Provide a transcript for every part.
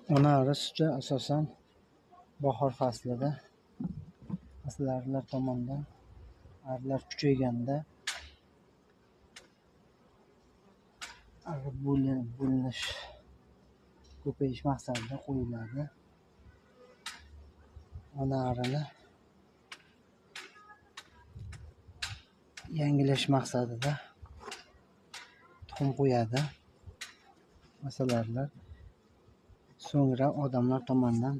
Ona ari suti asosan bahor faslida asalarilar tomonidan arilar kuchayganda ari bo'linish, ko'payish maqsadida qo'yiladi. Ona arini yangilash maqsadida tuxum qo'yadi asalarilar. So'ngra odamlar tomonidan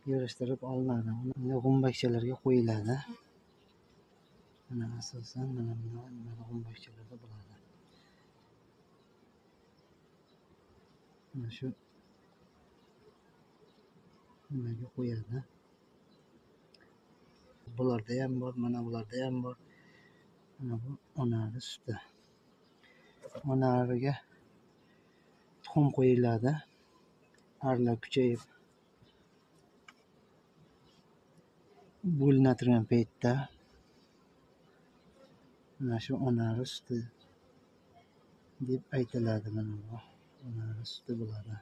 yig'ishtirib olinadi. Uni g'umbakchalarga qo'yiladi. Mana asosan mana bunaqa g'umbakchalarda bo'ladi. Mana shu nimaga qo'yadi. Bularda ham bor, mana bularda ham bor. Mana bu ona ari suti. Ona ariga tuxum qo'yiladi. Arilar kuchayib bo'linadigan paytda mana shu ona ari suti deb aytiladi. Mana bu ona ari suti bo'ladi.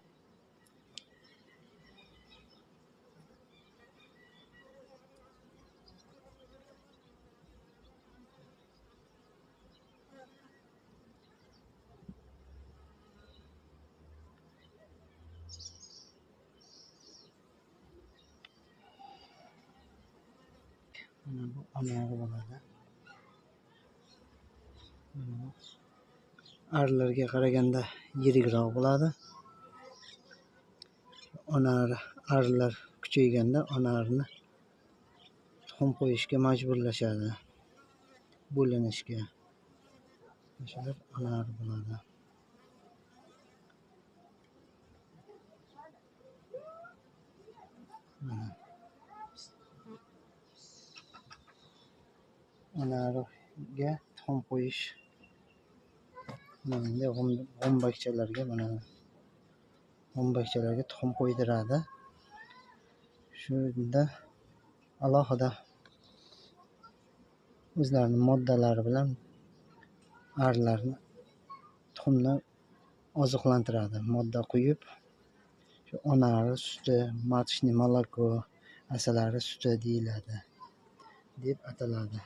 Mana bu ona ari bo'ladi. Arilarga qaraganda yirikroq bo'ladi. Ona ari, arilar kuchayganda ona arini tuxum qo'yishga majburlashadi, bo'linishga. Shular ona ari bo'ladi. Mana ona ariga tuxum qo'yish mana bunday g'umbakchalarga, mana g'umbakchalarga tuxum qo'ydiradi. Shunda alohida o'zlarining moddalari bilan arilarni tuxumni oziqlantiradi. Modda quyib, shu ona ari suti, маточный молоко, asalari suti deyiladi, deb ataladi.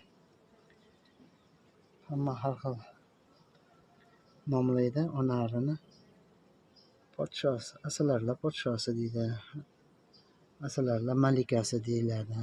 Hamma har xil nomlaydi ona arini. Podshosi, asalarilar podshosi deydi, asalarilar malikasi deyiladi.